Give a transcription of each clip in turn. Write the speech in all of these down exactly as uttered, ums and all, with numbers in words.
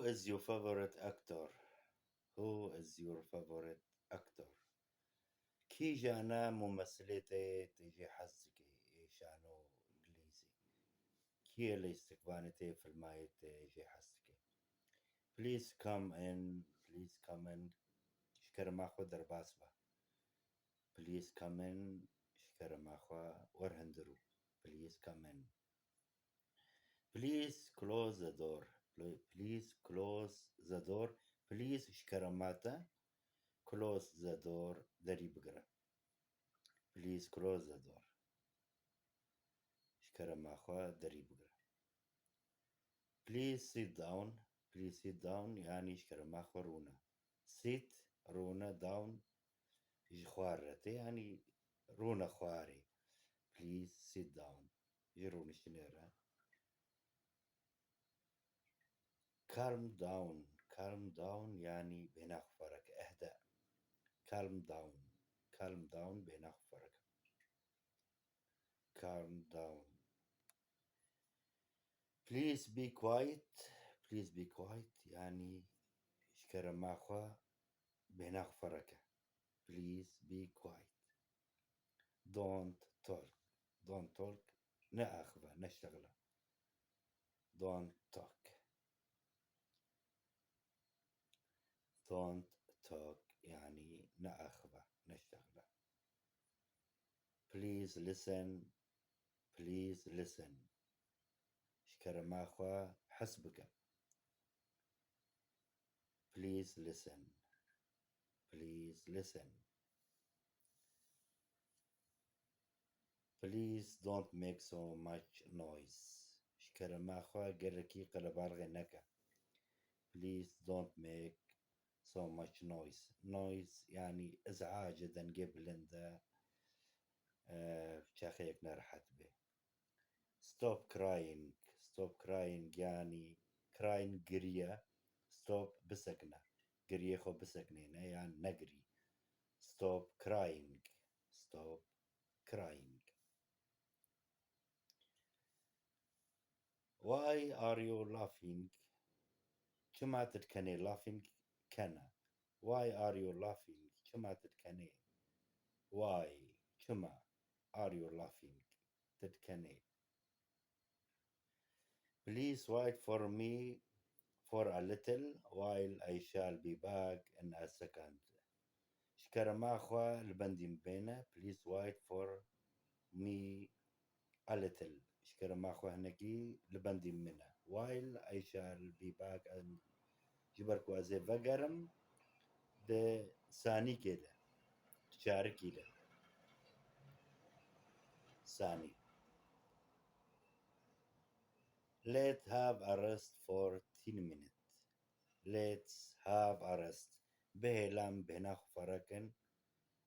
is your favorite actor? Who is your favorite actor? Kîjan e mumessilê te yê tu jê hez dikî ê şano îngilîzî? Kî yê lîstikvanê te yê filmayê te jê hez dikî? Please come in, please come in. Ji kerema xwe derbas be. Please come in, ji kerema xwe wer hundir û. Please come in. Please close the door. Pl-, please close the door. Please ji kerema te close the door, derî bigire. Please close the door. Ji kerema xwe derî bigire. Please sit down. Please sit down, yanî ji kerema xwe rûne. Sit, rûne, down, ji xwar re tê, yanî rûne xwarê. Please sit down. Ji rûniştinê re. Calm down. Calm down, yanî bêhna xwe fereke. Ehde. Calm down. Calm down, bêhna xwe fereke. Calm down. Please be quiet. Please be quiet, yanî ji kerema xwe bêhna xwe fereke. Please be quiet. Don't talk. Don't talk. Neaxive, neştexile. Don't talk. Don't talk, yanî neaxive, neştexile. Please listen. Please listen. Ji kerema xwe hez bike. Please listen. Please listen. Please don't make so much noise. Ji kerema xwe gelekî qelebalixê neke. Please don't make so much noise. Noise, yanî iz'ac e, dengê bilind e, e, çaxê yek nerehet bê. Stop crying. Stop crying, yanî crying, giriye. Stop, bisekine. Giriyê xwe biseknêne yan negirî. Stop crying. Stop crying. Why are you laughing? Çima tu dikenê? Laughing, kene. Why are you laughing? Çima tu dikenê? Why? Çima? Are you laughing? Tu dikenê? Please wait for me for a little while, I shall be back in a second. Ji kerema xwe li bendî min bêne. Please wait for me a little. Ji kerema xwe hinekî li bendî min bêne. While I shall be back, em, ji ber ku ez ê vegerim, di sanîkê de, di çarikî de. Sanî. Let's have a rest for ten minutes. Let's have a rest. Bihêle em bêhna xwe ferekin,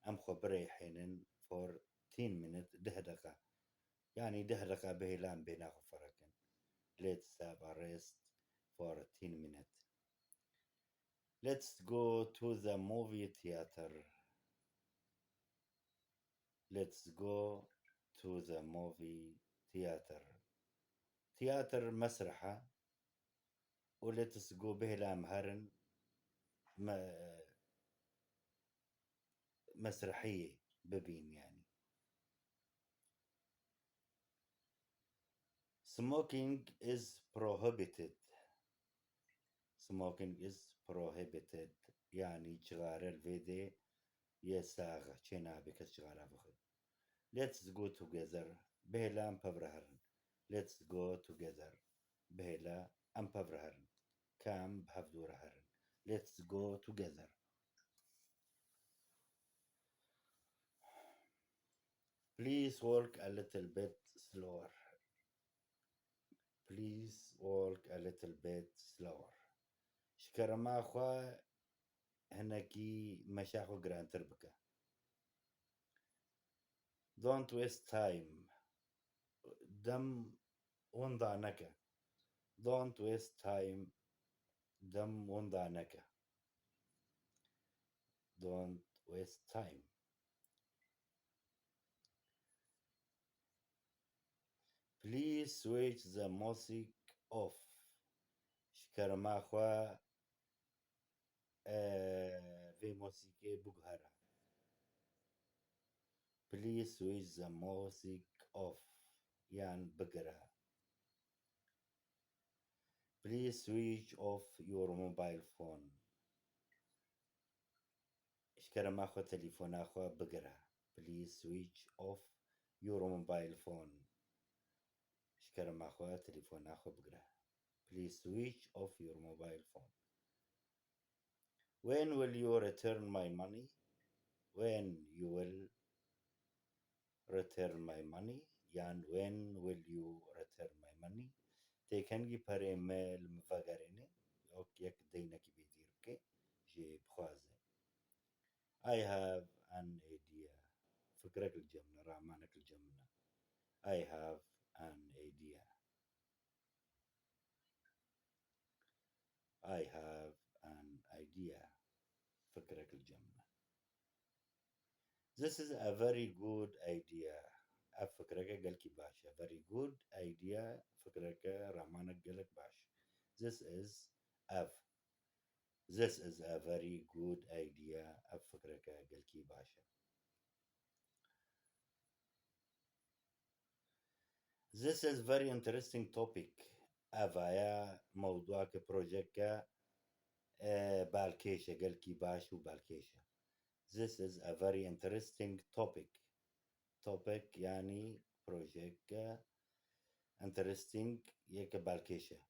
em xwe birêhînin for ten minutes, deh deqa. Yanî deh deqa bihêle em bêhna xwe ferekin. Let's have a rest for ten minutes. Let's go to the movie theater. Let's go to the movie theater. Theater mesreh e. Û let's go, bihêle em herin me-, mesrehiyê bibîn, yanî. Smoking is prohibited. Smoking is prohibited. Yanî cixare li vê dê ye sax e, çênabe kes cixare bixwe. Let's go together. Bihêle em pevre herin. Let's go together. Bihêle em pevre herin. Come, bi hev dû re herin. Let's go together. Please walk a little bit slower. Please walk a little bit slower. Ji kerema xwe hinekî meşa xwe girantir bike. Don't waste time. Dem winda neke. Don't waste time. Dem winda neke. Don't waste time. Please switch the music off. Ji Kerema xwe, e, vê mosîkê biguhere. Please switch the music off, yan bigire. Please switch off your mobile phone. Ji kerema xwe telefona xwe bigire. Please switch off your mobile phone. Ji kerema xwe telefona xwe bigire. Please switch off your mobile phone. When will you return my money? When you will return my money? Yan when will you return my money? Tê kengî perê me li min vegerêne? Yok, yek deynekî bêdîr bike, jê bixwaze. I have an idea. Fikrek li cem min e, ramanek li cem min e. I have an idea. I have an idea. Fikrek li cem min e. This is a very good idea. Ev fikreke gelkî baş e. Very good idea. Fikreke, ramanek gelek baş. This is, ev. This is a very good idea. Ev fikreke gelkî baş e. This is very interesting topic. Ev aya mewduake, projeke, e, balkêş e, gelkî baş û balkêş e. This is a very interesting topic. Topic, yanî projeke interesting, yeke balkêş e.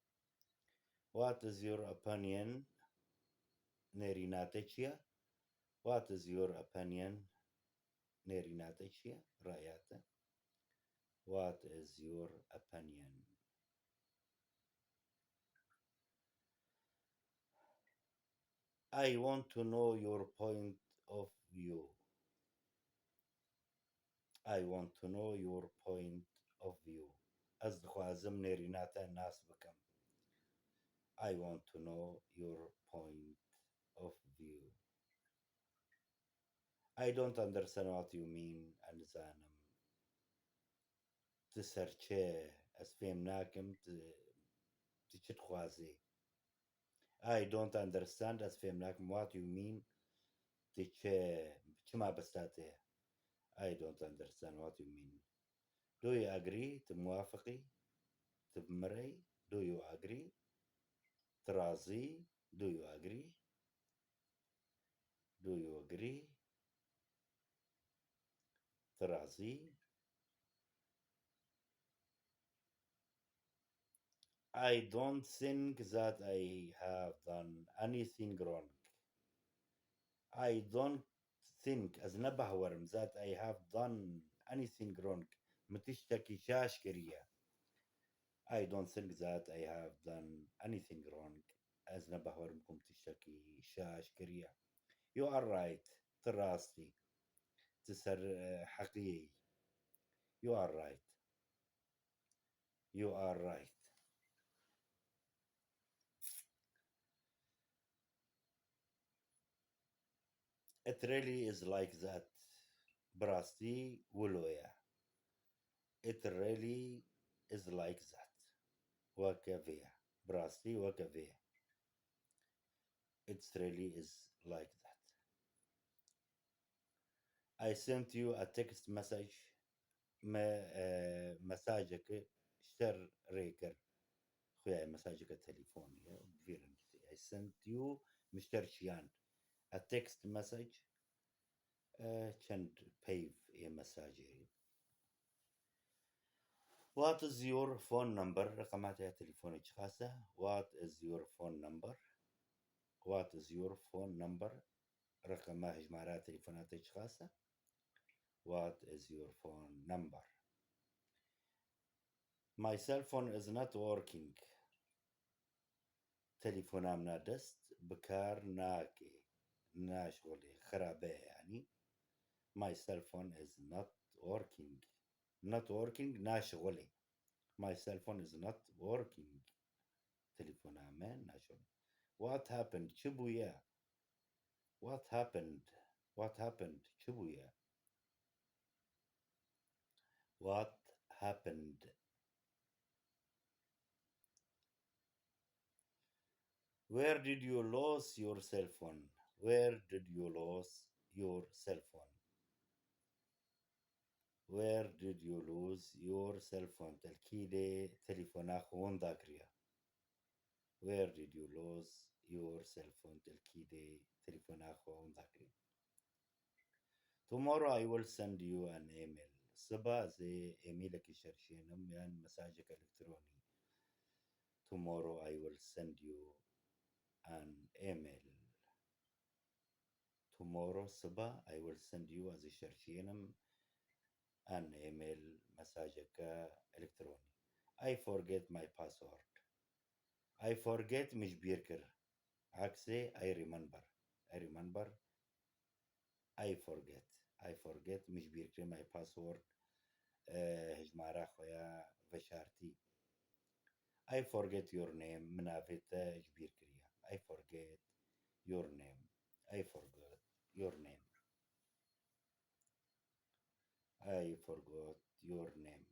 What is your opinion? Nêrîna te çi ye? What is your opinion? Nêrîna te çi ye? Raya te. What is your opinion? I want to know your point of view. I want to know your point of view. Ez dixwazim nêrîna te nas bikim. I want to know your point of view. I don't understand what you mean. Ez nizanim. Tu ser çi? Ez fêm nakim, tu, tu çi dixwazî? I don't understand, ez fêm nakim, what you mean, tu çi, çima besta te ye? I don't understand what you mean. Do you agree? Tu muwafiqî? Tu bi min re yî? Do you agree? Tu razî? Do you agree? Do you agree? Tu razî? I don't think that I have done anything wrong. I don't think, ez ne behwerim, that I have done anything wrong. Min tiştekî şaş kiriye. I don't think that I have done anything wrong. Ez ne behwerim ku min tiştekî şaş kiriye. You are right. Tu rast î. Tu ser, eh, heqiyê yî. You are right. You are right. It really is like that. Bi rastî wilo ye. It really is like that. Weke vê ye. Bi rastî weke vê ye. It really is like that. I sent you a text message. Me, e, mesajeke ji te rê kir. Xuya mesajeke telefonî ye. Bi vî rengî. I sent you, min ji te re şiyand. A text message. E, çend peyv ê mesajê. What is your phone number? Reqema te ya telefonê çiqas e? What is your phone number? What is your phone number? Reqema, hejmara telefona te çiqas e? What is your phone number? My cell phone is not working. Telefona min a dest bi kar nake. Naşixulê, xirabe ye yanî. My cell phone is not working. Not working, naşixulê. My cell phone is not working. Telefona me naşixulê. What happened? Çi bûye? What happened? What happened? Çi bûye? What happened? Where did you lose your cell phone? Where did you lose your cell phone? Where did you lose your cell phone? Te li kî de telefona xwe winda kiriye? Where did you lose your cell phone? Te li kî de telefona xwe winda kiriye? Tomorrow I will send you an email. Siba ez ê emailekî şerşênim yan mesajek elektronî. Tomorrow I will send you an email. Tomorrow siba I will send you, ez ê şerşênim an email, mesajeke elektronî. I forget my password. I forget min ji bîr kir. Aksê I remember. I remember. I forget. I forget min ji bîr kir my password, eh, hejmara xwe ya veşartî. I forget your name, min navê te ji bîr kiriye. I forget your name. I forgot your name. I forgot your name.